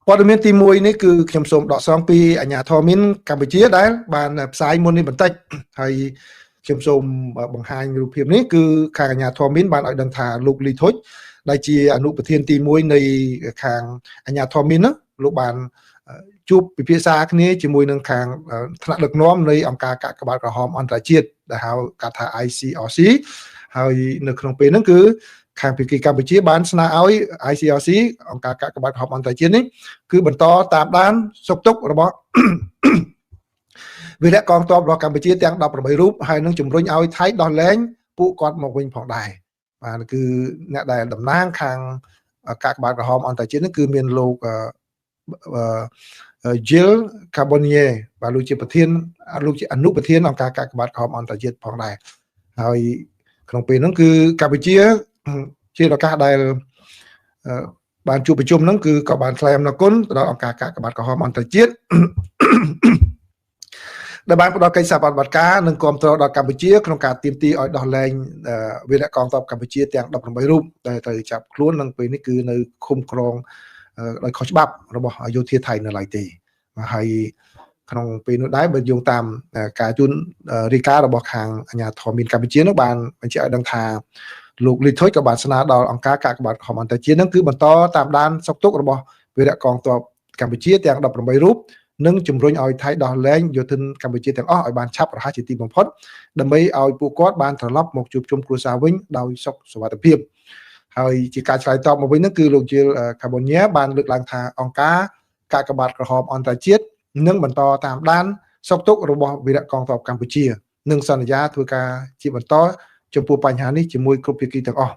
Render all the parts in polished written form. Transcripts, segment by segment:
ព័ត៌មានទី1នេះគឺខ្ញុំសូមដកស្រង់ពីអាជ្ញាធរមានកម្ពុជាដែលបានផ្សាយមុននេះបន្តិចហើយខ្ញុំសូមបង្ហាញរូបភាពនេះគឺខាងអាជ្ញាធរមានបានឲ្យដឹងថាលោកលីធុចដែលជាអនុប្រធានទី1នៃខាងអាជ្ញាធរមានហ្នឹងលោកបានជួបពិភាក្សាគ្នាជាមួយនឹងខាងថ្នាក់ដឹកនាំនៃអង្គការកាកបាទក្រហមអន្តរជាតិដែលហៅកាត់ថា ICRC ហើយនៅក្នុងពេលហ្នឹងគឺខាងភាគីកម្ពុជាបានស្នើឲ្យ ICRC អង្គការកាកបាទក្រហមអន្តរជាតិនេះគឺបន្តតាមដានសុខទុក្ខរបស់ វីរៈកងទ័ពរបស់កម្ពុជាទាំង18រូបហើយនឹងជំរុញឲ្យថៃដោះលែងពួកគាត់មកវិញផងដែរបាទគឺអ្នកដែលតំណាងខាងកាកបាទក្រហមអន្តរជាតិនេះគឺមានលោកអឺ Gilles Carbonnier បាទលោកជាប្រធានលោកជាអនុប្រធានអង្គការកាកបាទក្រហមអន្តរជាតិផងដែរហើយក្នុងពេលហ្នឹងគឺកម្ពុជាជាឱកាសដែលបានជួបប្រជុំហ្នឹងគឺក៏បានថ្លែងអំណរគុណទៅដល់អង្គការកាកបាទក្រហមអន្តរជាតិដែលបានផ្ដល់កិច្ចសហប្រតិបត្តិការនិងគាំទ្រដល់កម្ពុជាក្នុងការទាមទារឲ្យដោះលែងវីរៈកងទ័ពកម្ពុជាទាំង18រូបដែលត្រូវចាប់ខ្លួននឹងពេលនេះគឺនៅឃុំក្រងដោយខុសច្បាប់របស់យោធាថៃនៅឡើយទេហើយក្នុងពេលនោះដែរបើយោងតាមការជូនរាយការណ៍របស់ខាងអាជ្ញាធរមានកម្ពុជានោះបានបញ្ជាក់ឲ្យដឹងថាលោកលីថុយក៏បានស្នើដល់អង្គការកាកបាទក្រហមអន្តរជាតិនឹងគឺបន្តតាមដានសុខទុក្ខរបស់វីរៈកងទ័ពកម្ពុជាទាំង18រូបនិងជំរុញឲ្យថៃដោះលែងយោធិនកម្ពុជាទាំងអស់ឲ្យបានឆាប់រហ័សជាទីបំផុតដើម្បីឲ្យពួកគាត់បានត្រឡប់មកជួបជុំគ្រួសារវិញដោយសុខសុវត្ថិភាពហើយជាការឆ្លើយតបមកវិញនោះគឺលោក Gilles Carbonnier បានលើកឡើងថាអង្គការកាកបាទក្រហមអន្តរជាតិនឹងបន្តតាមដានសុខទុក្ខរបស់វីរៈកងទ័ពកម្ពុជានិងសន្យាធ្វើការជាបន្តចំពោះបញ្ហានេះជាមួយគ្រប់ភាគីទាំងអស់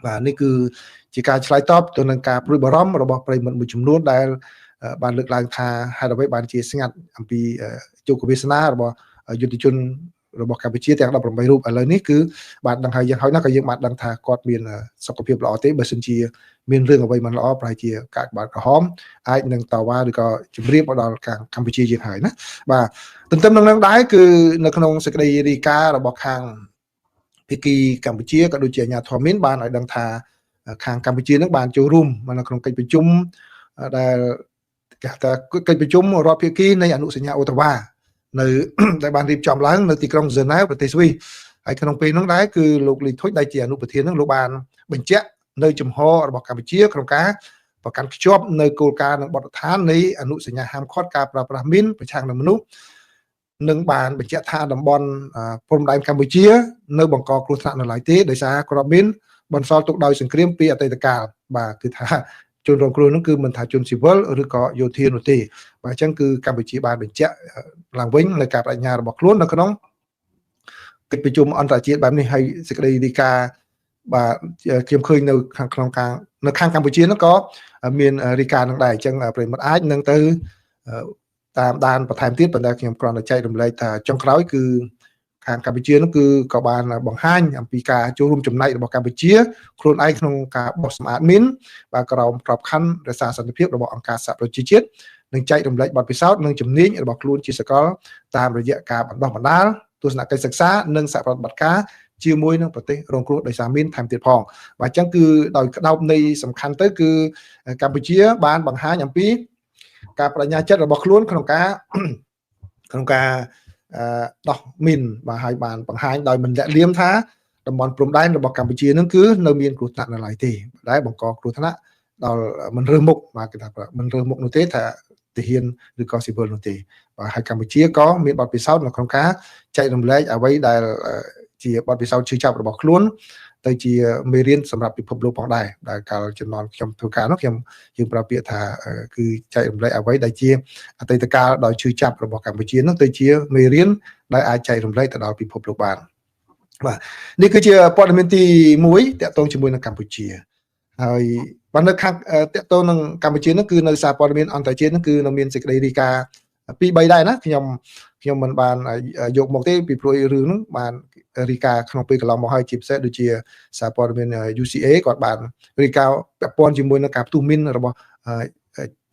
បាទនេះគឺជាការឆ្លើយតបទៅនឹងការព្រួយបារម្ភរបស់ប្រិយមិត្តមួយចំនួនដែលបានលើកឡើងថាហេតុអ្វីបានជាស្ងាត់អំពីជោគវាសនារបស់យុទ្ធជនរបស់កម្ពុជាទាំង18រូបឥឡូវនេះគឺបានដឹងហើយយ៉ាងហើយណាស់ក៏យើងបានដឹងថាគាត់មានសុខភាពល្អទេបើសិនជាមានរឿងអ្វីមិនល្អប្រហែលជាកាកបាទក្រហមអាចនឹងតវ៉ាឬក៏ជម្រាបមកដល់ខាងកម្ពុជាយើងហើយណាបាទទន្ទឹមនឹងនឹងដែរគឺនៅក្នុងសេចក្តីរាយការណ៍របស់ខាងភាគីកម្ពុជាក៏ដូចជាអាជ្ញាធរមានបានឲ្យដឹងថាខាងកម្ពុជានឹងបានចូលរួមនៅក្នុងកិច្ចប្រជុំដែលគេថាកិច្ចប្រជុំរដ្ឋភាគីនៃអនុសញ្ញាអូតាវ៉ានៅដែលបានរៀបចំឡើងនៅទីក្រុងហ្សឺណែវប្រទេសស្វីសហើយក្នុងពេលនោះដែរគឺលោកលីធុចដែលជាអនុប្រធាននឹងលោកបានបញ្ជាក់នៅជំហររបស់កម្ពុជាក្នុងការប្រកាន់ខ្ជាប់នៅគោលការណ៍និងបទដ្ឋាននៃអនុសញ្ញាហាមឃាត់ការប្រើប្រាស់មីនប្រឆាំងនឹងមនុស្សនឹងបានបញ្ជាក់ថាតំបន់ព្រំដែនកម្ពុជានៅបង្កគ្រោះថ្នាក់នៅឡើយទេដោយសារគ្រាប់មីនបន្សល់ទុកដោយសង្គ្រាមពីអតីតកាលបាទគឺថាជនរងគ្រោះនោះគឺមិនថាជនស៊ីវិលឬក៏យោធានោះទេបាទអញ្ចឹងគឺកម្ពុជាបានបញ្ជាក់ឡើងវិញនៅការបដិញ្ញារបស់ខ្លួននៅក្នុងកិច្ចប្រជុំអន្តរជាតិបែបនេះហើយសេចក្តីរាយការណ៍បាទខ្ញុំឃើញនៅខាងក្នុងការនៅខាងកម្ពុជានោះក៏មានរាយការណ៍នឹងដែរអញ្ចឹងប្រិយមិត្តអាចនឹងទៅតាមដានបន្ថែមទៀតប៉ុន្តែខ្ញុំគ្រាន់តែចែករំលែកថាចុងក្រោយគឺខាងកម្ពុជានោះគឺក៏បានបង្ហាញអំពីការចូលរួមចំណែករបស់កម្ពុជាខ្លួនឯងក្នុងការបោសសម្អាតមីនបាទក្រោមក្របខ័ណ្ឌរក្សាសន្តិភាពរបស់អង្គការសហប្រជាជាតិនិងចែករំលែកបទពិសោធន៍និងជំនាញរបស់ខ្លួនជាសកលតាមរយៈការបណ្ដុះបណ្ដាលទស្សនកិច្ចសិក្សានិងសហប្រតិបត្តិការជាមួយនឹងប្រទេសរងគ្រោះដោយសារមីនថែមទៀតផងបាទអញ្ចឹងគឺដោយក្តោបនៃសំខាន់ទៅគឺកម្ពុជាបានបង្ហាញអំពីការបដិញ្ញាចិត្តរបស់ខ្លួនក្នុងការក្នុងការដោះមីនបាទហើយបានបង្ហាញដោយមិនលាក់លៀមថាតំបន់ព្រំដែនរបស់កម្ពុជានឹងគឺនៅមានគ្រោះថ្នាក់នៅឡើយទេដែលបង្កគ្រោះថ្នាក់ដល់មិនរើសមុខបាទគេថាមិនរើសមុខនោះទេថាទាហានឬក៏ស៊ីវិលនោះទេបាទហើយកម្ពុជាក៏មានបទពិសោធន៍នៅក្នុងការចែករំលែកអ្វីដែលជាបទពិសោធន៍ឈឺចាប់របស់ខ្លួនទៅជាមេរៀនសម្រាប់ពិភពលោកផងដែរដែលកាលជំនាន់ខ្ញុំធ្វើការនោះខ្ញុំយើងប្រើពាក្យថាគឺចែករំលែកអ្វីដែលជាអតីតកាលដោយឈឺចាប់របស់កម្ពុជានោះទៅជាមេរៀនដែលអាចចែករំលែកទៅដល់ពិភពលោកបានបាទនេះគឺជាព័ត៌មានទី1តាក់ទងជាមួយនឹងកម្ពុជាហើយបាទនៅខាងតាក់ទងនឹងកម្ពុជានោះគឺនៅសារព័ត៌មានអន្តរជាតិនោះគឺនៅមានសេចក្តីរាយការណ៍2 3ដែរណាខ្ញុំខ្ញុំមិនបានយកមកទេពីព្រោះរឿងហ្នឹងបានរាយការណ៍ក្នុងពេលកន្លងមកហើយជាពិសេសដូចជាសារព័ត៌មាន UCA គាត់បានរាយការណ៍ពាក់ព័ន្ធជាមួយនឹងការផ្ទុះមីនរបស់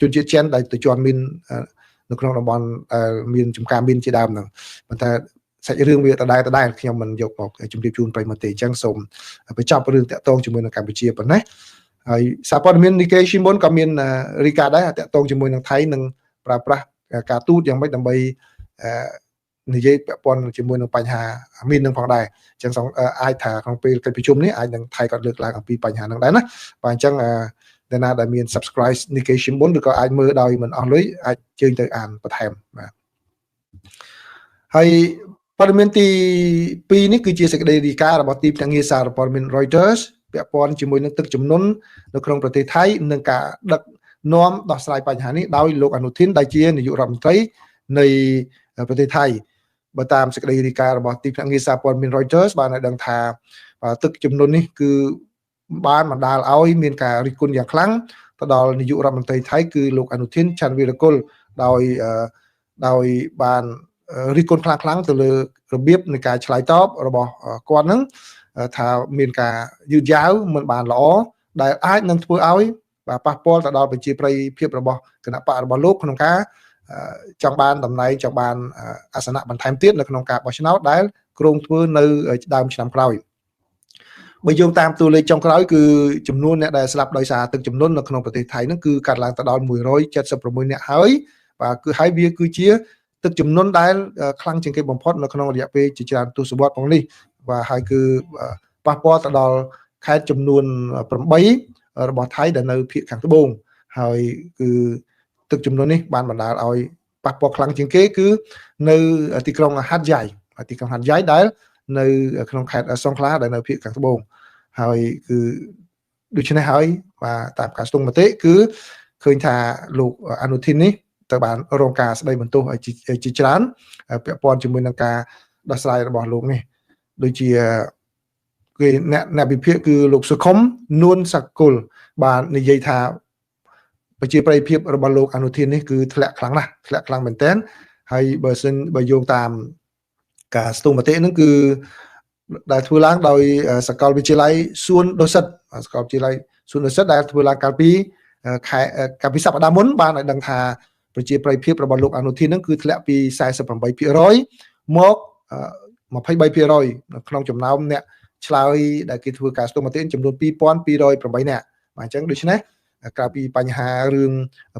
ជនជាតិចិនដែលទៅជាន់មីននៅក្នុងតំបន់មានចំការមីនជាដើមហ្នឹងប៉ុន្តែសាច់រឿងវាដដែលដដែលខ្ញុំមិនយកមកជម្រាបជូនប្រិយមិត្តទេអញ្ចឹងសូមបញ្ចប់រឿងតាក់ទងជាមួយនឹងកម្ពុជាប៉ុណ្ណេះ ហើយសារព័ត៌មាន Nikkei Shimbun ក៏មានរាយការណ៍ដែរតាក់ទងជាមួយនឹងថៃនឹងប្រើប្រាស់ការទូតយ៉ាងម៉េចដើម្បីនិយាយពាក់ព័ន្ធជាមួយនឹងបញ្ហាមាននឹងផងដែរអញ្ចឹងអាចថាក្នុងពេលកិច្ចប្រជុំនេះអាចនឹងថៃក៏លើកឡើងអំពីបញ្ហានឹងដែរណាបាទអញ្ចឹងអ្នកណាដែលមាន subscribe Nikkei Shimbun ឬក៏អាចមើលដោយមិនអស់លុយអាចជើញទៅអានបន្ថែមបាទហើយព័ត៌មានទី2នេះគឺជាសេចក្តីរាយការណ៍របស់ទីភ្នាក់ងារសារព័ត៌មាន Reuters ពាក់ព័ន្ធជាមួយនឹងទឹកជំនន់នៅក្នុងប្រទេសថៃនិងការដឹកនាំដោះស្រាយបញ្ហានេះដោយលោកអនុធីនដែលជានាយករដ្ឋមន្ត្រីនៃប្រទេសថៃបើតាមសេចក្តីរាយការណ៍របស់ទីភ្នាក់ងារសារព័ត៌មាន Reuters បានឲ្យដឹងថាទឹកជំនន់នេះគឺបានបណ្ដាលឲ្យមានការរិះគន់យ៉ាងខ្លាំងទៅដល់នាយករដ្ឋមន្ត្រីថៃគឺលោកអនុធីនឆាន់វីរគុលដោយបានរិះគន់ខ្លាំងៗទៅលើរបៀបនៃការឆ្លើយតបរបស់គាត់នឹងថាមានការយឺតយ៉ាវមិនបានល្អដែលអាចនឹងធ្វើឲ្យបាទប៉ះពាល់ទៅដល់ប្រជាប្រិយភាពរបស់គណៈបករបស់លោកក្នុងការចង់បានតំណែងចង់បានអាសនៈបន្ថែមទៀតនៅក្នុងការបោះឆ្នោតដែលគ្រោងធ្វើនៅដើមឆ្នាំក្រោយបើយោងតាមតួលេខចុងក្រោយគឺចំនួនអ្នកដែលស្លាប់ដោយសារទឹកជំនន់នៅក្នុងប្រទេសថៃហ្នឹងគឺកាត់ឡើងទៅដល់176នាក់ហើយបាទគឺហើយវាគឺជាទឹកជំនន់ដែលខ្លាំងជាងគេបំផុតនៅក្នុងរយៈពេលជាច្រើនទសវត្សរ៍ផងនេះបាទហើយគឺប៉ះពាល់ទៅដល់ខេត្តចំនួន8របស់ថៃដែលនៅភាគខាងត្បូងហើយគឺទឹកជំនន់នេះបានបណ្ដាលឲ្យប៉ះពាល់ខ្លាំងជាងគេគឺនៅទីក្រុងហាត់យ៉ៃទីក្រុងហាត់យ៉ៃដែលនៅក្នុងខេត្តសង្ខ្លាដែលនៅភាគខាងត្បូងហើយគឺដូច្នេះហើយបាទតាមការស្ទង់មតិគឺឃើញថាលោកអនុធីននេះទៅបានរងការស្ដីបន្ទោសជាច្រើនពាក់ព័ន្ធជាមួយនឹងការដោះស្រាយរបស់លោកនេះដូចជាគេអ្នកវិភាគគឺលោកសុខុមនួនសកុលបាននិយាយថាប្រជាប្រិយភាពរបស់លោកអនុធាននេះគឺធ្លាក់ខ្លាំងណាស់ធ្លាក់ខ្លាំងមែនទែនហើយបើយោងតាមការស្ទង់មតិហ្នឹងគឺដែលធ្វើឡើងដោយសាកលវិទ្យាល័យសួនដុសិតសាកលវិទ្យាល័យសួនដុសិតដែលធ្វើឡើងកាលពីខែកាលពីសប្តាហ៍មុនបានឲ្យដឹងថាប្រជាប្រិយភាពរបស់លោកអនុធានហ្នឹងគឺធ្លាក់ពី 48% មក 23% នៅក្នុងចំណោមអ្នកឆ្លើយដែលគេធ្វើការស្ទង់មតិចំនួន2208នាក់បាទអញ្ចឹងដូច្នេះក្រៅពីបញ្ហារឿង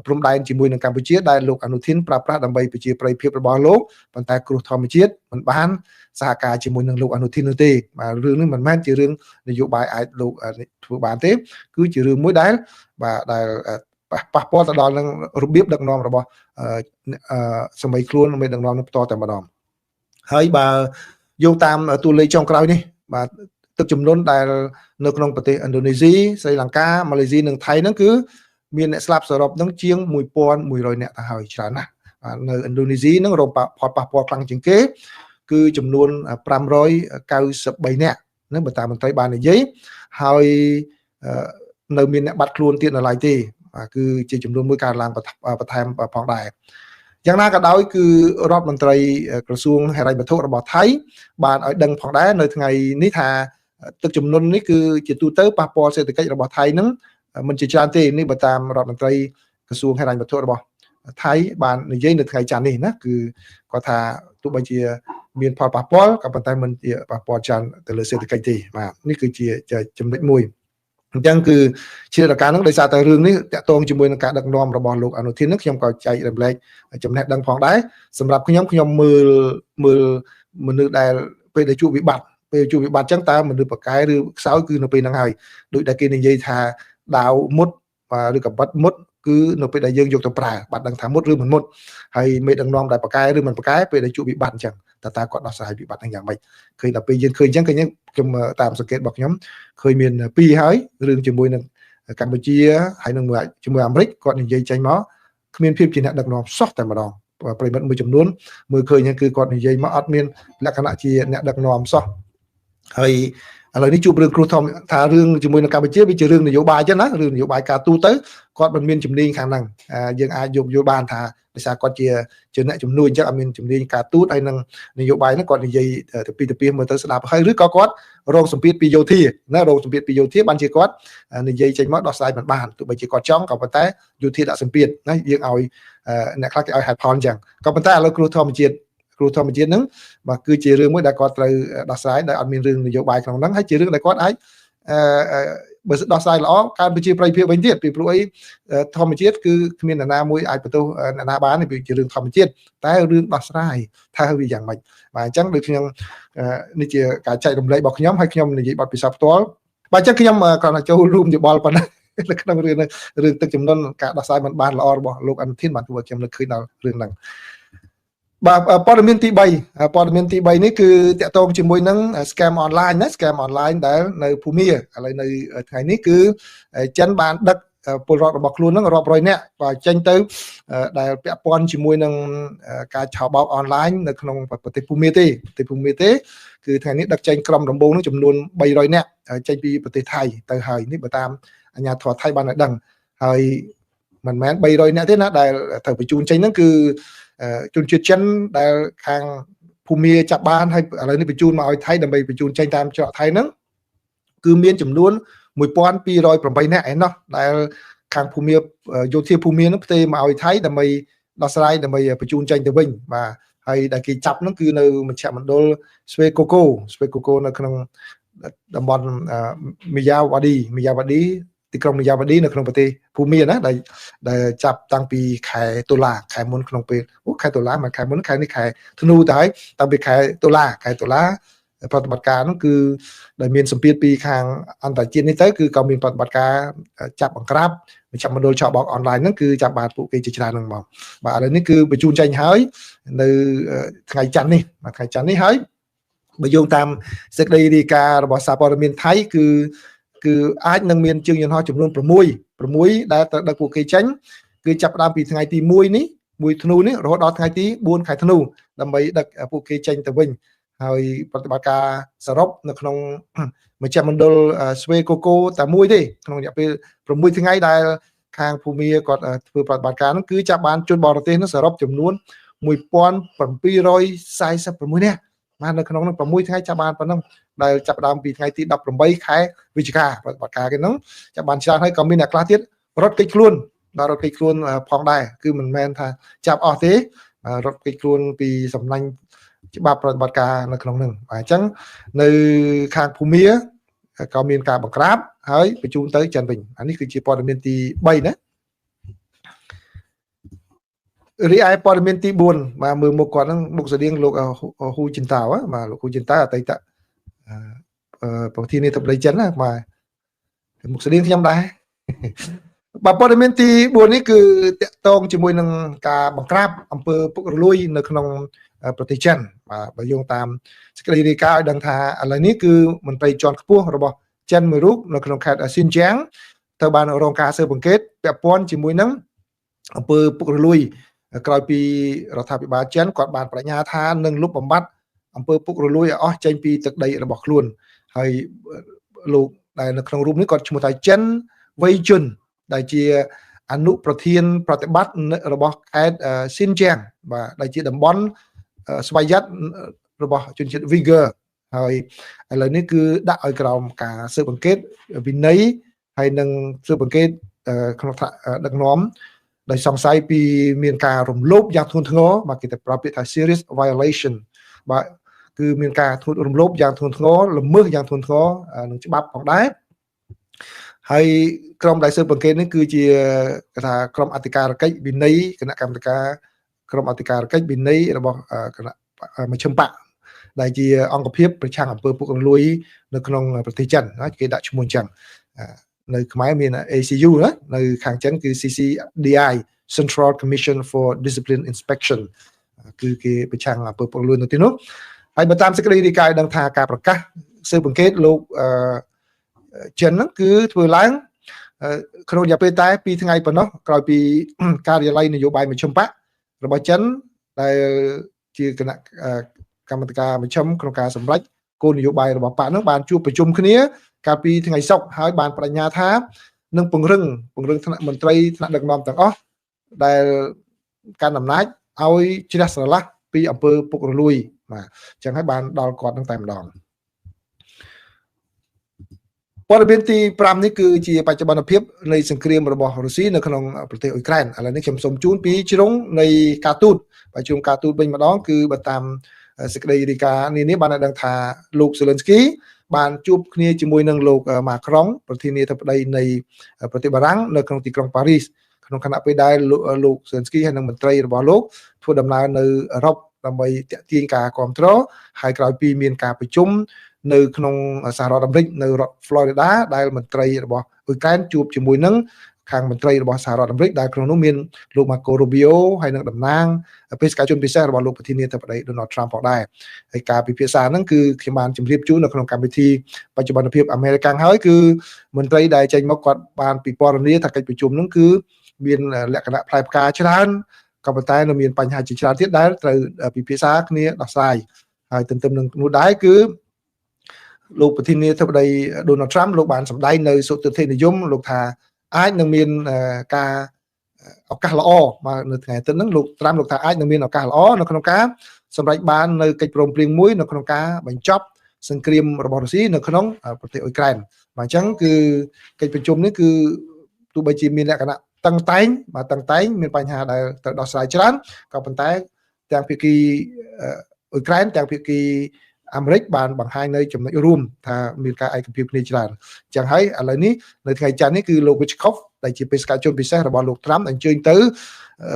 ព្រំដែនជាមួយនឹងកម្ពុជាដែលលោកអនុធីនប្រើប្រាស់ដើម្បីប្រជាប្រិយភាពរបស់លោកប៉ុន្តែគ្រោះធម្មជាតិមិនបានសហការជាមួយនឹងលោកអនុធីននោះទេបាទរឿងនេះមិនមែនជារឿងនយោបាយអាចលោកធ្វើបានទេគឺជារឿងមួយដែលបាទដែលប៉ះពាល់ទៅដល់នឹងរបៀបដឹកនាំរបស់សម័យខ្លួនមេដឹកនាំនឹងផ្ទាល់តែម្ដងហើយបើយោងតាមតួលេខចុងក្រោយនេះបាទទឹកចំនួនដែលនៅក្នុងប្រទេសឥណ្ឌូនេស៊ីស្រីលង្កាម៉ាឡេស៊ីនិងថៃហ្នឹងគឺមានអ្នកស្លាប់សរុបហ្នឹងជាង1100នាក់ទៅហើយច្រើនណាស់បាទនៅឥណ្ឌូនេស៊ីហ្នឹងរងផលប៉ះពាល់ខ្លាំងជាងគេគឺចំនួន593នាក់ហ្នឹងបើតាមមន្ត្រីបាននិយាយហើយនៅមានអ្នកបាត់ខ្លួនទៀតនៅឡើយទេបាទគឺជាចំនួនមួយការឡើងបន្ថែមផងដែរយ៉ាងណាក៏ដោយគឺរដ្ឋមន្ត្រីក្រសួងហិរញ្ញវត្ថុរបស់ថៃបានឲ្យដឹងផងដែរនៅថ្ងៃនេះថាទឹកជំនន់នេះគឺជាទូទៅប៉ះពាល់សេដ្ឋកិច្ចរបស់ថៃហ្នឹងមិនជាច្រើនទេនេះបើតាមរដ្ឋមន្ត្រីក្រសួងហិរញ្ញវត្ថុរបស់ថៃបាននិយាយនៅថ្ងៃច័ន្ទនេះណាគឺគាត់ថាទោះបីជាមានផលប៉ះពាល់ក៏ប៉ុន្តែមិនជាប៉ះពាល់ច្រើនទៅលើសេដ្ឋកិច្ចទេបាទនេះគឺជាចំណុចមួយអញ្ចឹងគឺជារការហ្នឹងដោយសារតែរឿងនេះតាក់ទងជាមួយនឹងការដឹកនាំរបស់លោកអនុធានហ្នឹងខ្ញុំក៏ចែករំលែកចំណេះដឹងផងដែរសម្រាប់ខ្ញុំខ្ញុំមើលមនុស្សដែលពេលដែលជួបវិបត្តិពេលជួបវិបត្តិអញ្ចឹងតើមនុស្សប្រកែឬខ្សោយគឺនៅពេលហ្នឹងហើយដូចដែលគេនិយាយថាដាវមុតឬក៏បិទមុតគឺនៅពេលដែលយើងយកទៅប្រើបាត់ដឹងថាមុតឬមិនមុតហើយមេដឹកនាំដែលប្រកែឬមិនប្រកែពេលដែលជួបវិបត្តិអញ្ចឹងតើគាត់ដោះស្រាយវិបត្តិហ្នឹងយ៉ាងម៉េចឃើញដល់ពេលយើងឃើញអញ្ចឹងឃើញខ្ញុំតាមសង្កេតរបស់ខ្ញុំឃើញមានពីរហើយរឿងជាមួយនឹងកម្ពុជាហើយនឹងជាមួយអាមេរិកគាត់និយាយចេញមកគ្មានភាពជាអ្នកដឹកនាំសោះតែម្ដងប្រិមិត្តមួយចំនួនមើលឃើញហ្នឹងគឺគាត់និយាយមកអត់មានលក្ខណៈជាអ្នកដឹកនាំសោះហើយឥឡូវនេះជួបរឿងគ្រោះធម្មថារឿងជាមួយនឹងកម្ពុជាវាជារឿងនយោបាយចឹងណារឿងនយោបាយការទូទៅគាត់មិនមានជំនាញខាងហ្នឹងយើងអាចយោគយល់បានថាដោយសារគាត់ជាអ្នកជំនួញអញ្ចឹងអត់មានជំនាញការទូតហើយនឹងនយោបាយហ្នឹងគាត់និយាយទៅពីមើលទៅស្ដាប់ហើយឬក៏គាត់រងសម្ពាធពីយោធាណារងសម្ពាធពីយោធាបានជាគាត់និយាយចេញមកដោះស្រាយមិនបានទោះបីជាគាត់ចង់ក៏ប៉ុន្តែយោធាដាក់សម្ពាធណាយើងឲ្យអ្នកខ្លះគេឲ្យហេតុផលអញ្ចឹងក៏ប៉ុន្តែឥឡូវគ្រោះធម្មជាតិគ្រោះធម្មជាតិហ្នឹងបាទគឺជារឿងមួយដែលគាត់ត្រូវដោះស្រាយដែលអត់មានរឿងនយោបាយក្នុងហ្នឹងហើយជារឿងដែលគាត់អាច បើដោះស្រាយល្អកើនប្រជាប្រិយភាពវិញទៀតពីព្រោះអីធម្មជាតិគឺគ្មាននរណាមួយអាចបន្ទោសអ្នកណាបានទេវាជារឿងធម្មជាតិតែរឿងដោះស្រាយថាវាយ៉ាងម៉េចបាទអញ្ចឹងដូចខ្ញុំនេះជាការចែករំលែករបស់ខ្ញុំហើយខ្ញុំនិយាយបទពិសោធន៍ផ្ទាល់បាទអញ្ចឹងខ្ញុំគ្រាន់តែចូលរួមយោបល់ប៉ុណ្ណានៅក្នុងរឿងរឿងទឹកចំនួនការដោះស្រាយមិនបានល្អរបស់លោកអនុធានបានធ្វើឲ្យខ្ញុំនឹកឃើញដល់រឿងហ្នឹងបាទព័ត៌មានទី3ព័ត៌មានទី3នេះគឺតាក់ទងជាមួយនឹង scam online ណា scam online ដែលនៅភូមាឥឡូវនៅថ្ងៃនេះគឺចិនបានដឹកពលរដ្ឋរបស់ខ្លួននឹងរាប់រយនាក់បាទចេញទៅដែលពាក់ព័ន្ធជាមួយនឹងការឆោបោកអនឡាញនៅក្នុងប្រទេសភូមាទេប្រទេសភូមាទេគឺថ្ងៃនេះដឹកចេញក្រុមដំបូងនឹងចំនួន300នាក់ចេញពីប្រទេសថៃទៅហើយនេះបើតាមអាជ្ញាធរថៃបានឲ្យដឹងហើយមិនមែន300នាក់ទេណាដែលត្រូវបញ្ជូនចេញហ្នឹងគឺជនជាតិចិនដែលខាងភូមាចាប់បានហើយឥឡូវនេះបញ្ជូនមកឲ្យថៃដើម្បីបញ្ជូនចេញតាមច្រកថៃហ្នឹងគឺមានចំនួន1208នាក់ឯណោះដែលខាងភូមាយោធាភូមាហ្នឹងផ្ទេរមកឲ្យថៃដើម្បីដោះស្រាយដើម្បីបញ្ជូនចេញទៅវិញបាទហើយដែលគេចាប់ហ្នឹងគឺនៅមជ្ឈមណ្ឌលស្វេកូកូស្វេកូកូនៅក្នុងតំបន់មីយ៉ាវ៉ាឌីមីយ៉ាវ៉ាឌីទីក្រុងមីយ៉ាវ៉ាឌីនៅក្នុងប្រទេសភូមាណាដែលដែលចាប់តាំងពីខែតុលាខែមុនក្នុងពេលអូខែតុលាមិនខែមុនខែនេះខែធ្នូទៅហើយតាំងពីខែតុលាខែតុលាប្រតិបត្តិការនោះគឺដែលមានសម្ពាធពីខាងអន្តរជាតិនេះទៅគឺក៏មានប្រតិបត្តិការចាប់បង្ក្រាបមជ្ឈមណ្ឌលឆបោកអនឡាញហ្នឹងគឺចាប់បានពួកគេជាច្រើនហ្នឹងមកបាទឥឡូវនេះគឺបញ្ជូនចេញហើយនៅថ្ងៃច័ន្ទនេះបាទថ្ងៃច័ន្ទនេះហើយបើយោងតាមសេចក្តីរាយការណ៍របស់សារព័ត៌មានថៃគឺគឺអាចនឹងមានជើងយន្តហោះចំនួន6 6ដែលត្រូវដឹកពួកគេចេញគឺចាប់ផ្ដើមពីថ្ងៃទី1នេះ1ធ្នូនេះរហូតដល់ថ្ងៃទី4ខែធ្នូដើម្បីដឹកពួកគេចេញទៅវិញហើយប្រតិបត្តិការសរុបនៅក្នុងមជ្ឈមណ្ឌលស្វេកូកូតែមួយទេក្នុងរយៈពេល6ថ្ងៃដែលខាងភូមាគាត់ធ្វើប្រតិបត្តិការនោះគឺចាប់បានជនបរទេសនោះសរុបចំនួន1746នាក់បាននៅក្នុងនោះ6ថ្ងៃចាប់បានប៉ុណ្ណឹងដែលចាប់ដើមពីថ្ងៃទី18ខែវិច្ឆិកាប្រតិបត្តិការគេហ្នឹងចាប់បានច្រើនហើយក៏មានអ្នកខ្លះទៀតរត់គេចខ្លួនបាទរត់គេចខ្លួនផងដែរគឺមិនមែនថាចាប់អស់ទេរត់គេចខ្លួនពីសំណាញ់ច្បាប់ប្រតិបត្តិការនៅក្នុងនឹងបាទអញ្ចឹងនៅខាងភូមាក៏មានការបង្ក្រាបហើយបញ្ជូនទៅចិនវិញអានេះគឺជាព័ត៌មានទី3ណារីឯព័ត៌មានទី4បាទមើលមុខគាត់ហ្នឹងមុខស្តៀងលោកហ៊ូជីនតាវបាទលោកហ៊ូជីនតាវអតីតប្រធានាធិបតីចិនណាបាទមុខស្តៀងខ្ញុំដែរបាទព័ត៌មានទី4នេះគឺតាក់ទងជាមួយនឹងការបង្ក្រាបអំពើពុករលួយនៅក្នុងប្រទេសចិនបាទបើយោងតាមសេចក្តីរាយការណ៍ឲ្យដឹងថាឥឡូវនេះគឺមន្ត្រីជាន់ខ្ពស់របស់ចិនមួយរូបនៅក្នុងខេត្តស៊ីនជាងត្រូវបានរងការស៊ើបអង្កេតពាក់ព័ន្ធជាមួយនឹងអំពើពុករលួយក្រោយពីរដ្ឋាភិបាលចិនគាត់បានបញ្ញាថានឹងលុបបំបាត់អំពើពុករលួយឲ្យអស់ចេញពីទឹកដីរបស់ខ្លួនហើយលោកដែលនៅក្នុងរូបនេះគាត់ឈ្មោះថាចិនវៃជុនដែលជាអនុប្រធានប្រតិបត្តិរបស់ខេត្តស៊ីនជាងបាទដែលជាតំបន់ស្វយ័តរបស់ជនជាតិ Uyghur ហើយឥឡូវនេះគឺដាក់ឲ្យក្រោមការស៊ើបអង្កេតវិន័យហើយនឹងស៊ើបអង្កេតក្នុងថ្នាក់ដឹកនាំដោយសង្ស័យពីមានការរំលោភយ៉ាងធ្ងន់ធ្ងរបាទគេតែប្រើពាក្យថា serious violation បាទគឺមានការធ្ងន់រំលោភយ៉ាងធ្ងន់ធ្ងរល្មើសយ៉ាងធ្ងន់ធ្ងរនឹងច្បាប់ផងដែរហើយក្រុមដែលស៊ើបអង្កេតនេះគឺជាគេថាក្រុមអធិការកិច្ចវិន័យគណៈកម្មការក្រុមអធិការកិច្ចវិន័យរបស់គណៈមជ្ឈិមបកដែលជាអង្គភាពប្រឆាំងអំពើពុករលួយនៅក្នុងប្រទេសចិនណាគេដាក់ឈ្មោះអញ្ចឹងនៅខ្មែរមាន ACU ណានៅខាងចិនគឺ CCDI Central Commission for Discipline Inspection គឺគេប្រឆាំងអំពើពុករលួយនៅទីនោះហើយបើតាមសេចក្តីរាយការណ៍ដឹងថាការប្រកាសស៊ើបអង្កេតលោកចិនហ្នឹងគឺធ្វើឡើងក្នុងរយៈពេលតែ2ថ្ងៃប៉ុណ្ណោះក្រោយពីការិយាល័យនយោបាយមជ្ឈិមបករបស់ចិនដែលជាគណៈកម្មការមជ្ឈិមក្នុងការសម្រេចគោលនយោបាយរបស់បកហ្នឹងបានជួបប្រជុំគ្នាកាលពីថ្ងៃសុក្រហើយបានបដិញ្ញាថានឹងពង្រឹងថ្នាក់មន្ត្រីថ្នាក់ដឹកនាំទាំងអស់ដែលកាន់អំណាចឲ្យជ្រះស្រឡះពីអំពើពុករលួយបាទអញ្ចឹងហើយបានដល់គាត់នឹងតែម្ដងព័ត៌មានទី5នេះគឺជាបច្ចុប្បន្នភាពនៃសង្គ្រាមរបស់រុស្ស៊ីនៅក្នុងប្រទេសអ៊ុយក្រែនឥឡូវនេះខ្ញុំសូមជូនពីជ្រុងនៃការទូតបាទជ្រុងការទូតវិញម្ដងគឺបើតាមសេចក្តីរាយការណ៍នេះបានឲ្យដឹងថាលោកសេលិនស្គី បានជួបគ្នាជាមួយនឹងលោកម៉ាក្រុងប្រធានាធិបតីនៃប្រទេសបារាំងនៅក្នុងទីក្រុងប៉ារីសក្នុងខណៈពេលដែលលោកសេលិនស្គីហើយនិងមន្ត្រីរបស់លោកធ្វើដំណើរនៅអឺរ៉ុបដើម្បីតាក់ទាញការគ្រប់គ្រងហើយក្រោយពីមានការប្រជុំនៅក្នុងសហរដ្ឋអាមេរិកនៅរដ្ឋ Florida ដែលមន្ត្រីរបស់អ៊ុយក្រែនជួបជាមួយនឹងខាងមន្ត្រីរបស់សហរដ្ឋអាមេរិកដែលក្នុងនោះមានលោក Marco Rubio ហើយនិងតំណាងបេសកជនពិសេសរបស់លោកប្រធានាធិបតី Donald Trump ផងដែរហើយការពិភាក្សាហ្នឹងគឺខ្ញុំបានជម្រាបជូននៅក្នុងកម្មវិធីបច្ចុប្បន្នភាពអាមេរិកហើយគឺមន្ត្រីដែលចេញមកគាត់បានពិពណ៌នាថាកិច្ចប្រជុំហ្នឹងគឺមានលក្ខណៈផ្លែផ្កាច្រើនក៏ប៉ុន្តែនៅមានបញ្ហាជាច្រើនទៀតដែលត្រូវពិភាក្សាគ្នាដោះស្រាយហើយទន្ទឹមនឹងនោះដែរគឺលោកប្រធានាធិបតី Donald Trump លោកបានសម្ដែងនៅសុទិដ្ឋិនិយមលោកថាអាចនឹងមានការឱកាសល្អមកនៅថ្ងៃអាទិត្យហ្នឹងលោកត្រាំលោកថាអាចនឹងមានឱកាសល្អនៅក្នុងការសម្រេចបាននៅកិច្ចព្រមព្រៀងមួយនៅក្នុងការបញ្ចប់សង្គ្រាមរបស់រុស្ស៊ីនៅក្នុងប្រទេសអ៊ុយក្រែនបាទអញ្ចឹងគឺកិច្ចប្រជុំនេះគឺទោះបីជាមានលក្ខណៈតឹងតែងបាទតឹងតែងមានបញ្ហាដែលត្រូវដោះស្រាយច្រើនក៏ប៉ុន្តែទាំងភាគីអ៊ុយក្រែនទាំងភាគីអាមេរិកបានបង្ហាញនៅចំណុចរួមថាមានការឯកភាពគ្នាច្រើនអញ្ចឹងហើយឥឡូវនេះនៅថ្ងៃច័ន្ទនេះគឺលោក Witkoff ដែលជាបេសកជនពិសេសរបស់លោកត្រាំអញ្ជើញទៅ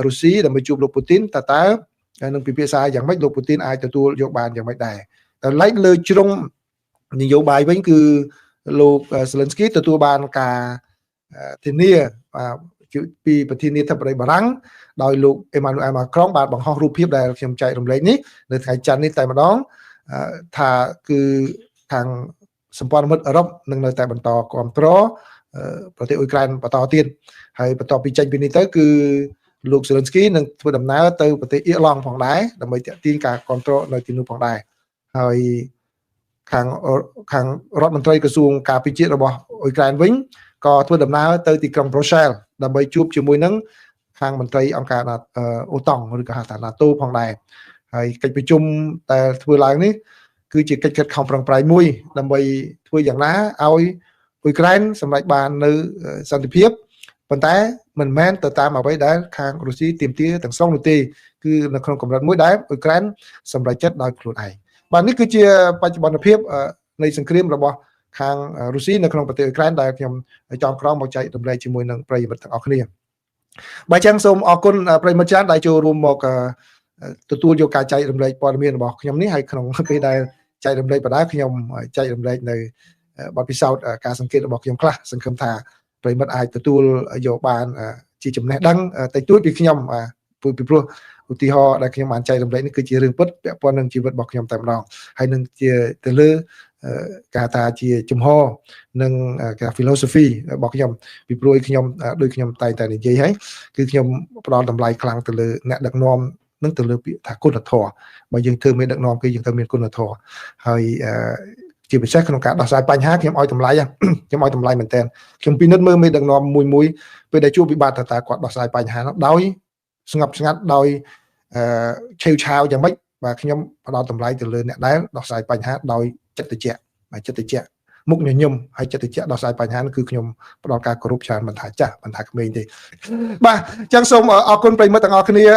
រុស្ស៊ីដើម្បីជួបលោកពូទីនតើតើនឹងពិភាក្សាយ៉ាងម៉េចលោកពូទីនអាចទទួលយកបានយ៉ាងម៉េចដែរតែឡែកលើជ្រុងនយោបាយវិញគឺលោកសេលិនស្គីទទួលបានការធានាពីប្រធានាធិបតីបារាំងដោយលោកអេម៉ានូអែលម៉ាក្រុងបានបង្ហោះរូបភាពដែលខ្ញុំចែករំលែកនេះនៅថ្ងៃច័ន្ទនេះតែម្ដងថាគឺខាងសម្ព័ន្ធមិត្តអឺរ៉ុបនឹងនៅតែបន្តគ្រប់គ្រងប្រទេសអ៊ុយក្រែនបន្តទៀតហើយបន្ទាប់ពីចេញពីនេះទៅគឺលោកសេលិនស្គីនឹងធ្វើដំណើរទៅប្រទេសអ៊ីរឡង់ផងដែរដើម្បីទាក់ទាញការគ្រប់គ្រងនៅទីនោះផងដែរហើយខាងខាងរដ្ឋមន្ត្រីក្រសួងការពារជាតិរបស់អ៊ុយក្រែនវិញក៏ធ្វើដំណើរទៅទីក្រុងប្រូសែលដើម្បីជួបជាមួយនឹងខាងមន្ត្រីអង្គការអូតង់ឬក៏ហៅថា NATO ផងដែរហើយកិច្ចប្រជុំដែលធ្វើឡើងនេះគឺជាកិច្ចខិតខំប្រឹងប្រែងមួយដើម្បីធ្វើយ៉ាងណាឲ្យអ៊ុយក្រែនសម្រេចបាននៅសន្តិភាពប៉ុន្តែមិនមែនទៅតាមអ្វីដែលខាងរុស្ស៊ីទាមទារទាំងស្រុងនោះទេគឺនៅក្នុងកម្រិតមួយដែលអ៊ុយក្រែនសម្រេចចិត្តដោយខ្លួនឯងបាទនេះគឺជាបច្ចុប្បន្នភាពនៃសង្គ្រាមរបស់ខាងរុស្ស៊ីនៅក្នុងប្រទេសអ៊ុយក្រែនដែលខ្ញុំចងក្រងមកចែករំលែកជាមួយនឹងប្រិយមិត្តទាំងអស់គ្នាបាទអញ្ចឹងសូមអរគុណប្រិយមិត្តច្រើនដែលចូលរួមមកទទួលយកការចែករំលែកព័ត៌មានរបស់ខ្ញុំនេះហើយក្នុងពេលដែលចែករំលែកបណ្ដាខ្ញុំចែករំលែកនៅបទពិសោធន៍ការសង្កេតរបស់ខ្ញុំខ្លះសង្ឃឹមថាប្រិយមិត្តអាចទទួលយកបានជាចំណេះដឹងតិចតួចពីខ្ញុំពីព្រោះឧទាហរណ៍ដែលខ្ញុំបានចែករំលែកនេះគឺជារឿងពិតពាក់ព័ន្ធនឹងជីវិតរបស់ខ្ញុំតែម្ដងហើយនឹងជាទៅលើគេថាជាជំហរនិងគេ philosophy របស់ខ្ញុំពីព្រោះខ្ញុំដូចខ្ញុំតែងតែនិយាយហើយគឺខ្ញុំផ្ដល់តម្លៃខ្លាំងទៅលើអ្នកដឹកនាំនឹងទៅលើពាក្យថាគុណធម៌បើយើងធ្វើមេដឹកនាំគឺយើងត្រូវមានគុណធម៌ហើយជាពិសេសក្នុងការដោះស្រាយបញ្ហាខ្ញុំឲ្យតម្លៃខ្ញុំឲ្យតម្លៃមែនតើខ្ញុំពិនិត្យមើលមេដឹកនាំមួយមួយពេលដែលជួបវិបត្តិថាតើគាត់ដោះស្រាយបញ្ហានោះដោយស្ងប់ស្ងាត់ដោយអឺឆេវឆាវយ៉ាងម៉េចបាទខ្ញុំផ្ដល់តម្លៃទៅលើអ្នកដែលដោះស្រាយបញ្ហាដោយចិត្តតិចបាទចិត្តតិចមុខញញឹមហើយចិត្តតិចដោះស្រាយបញ្ហានោះគឺខ្ញុំផ្ដល់ការគោរពច្រើនមិនថាចាស់មិនថាក្មេងទេបាទអញ្ចឹងសូមអរគុណប្រិយមិត្តទាំងអស់គ្នា។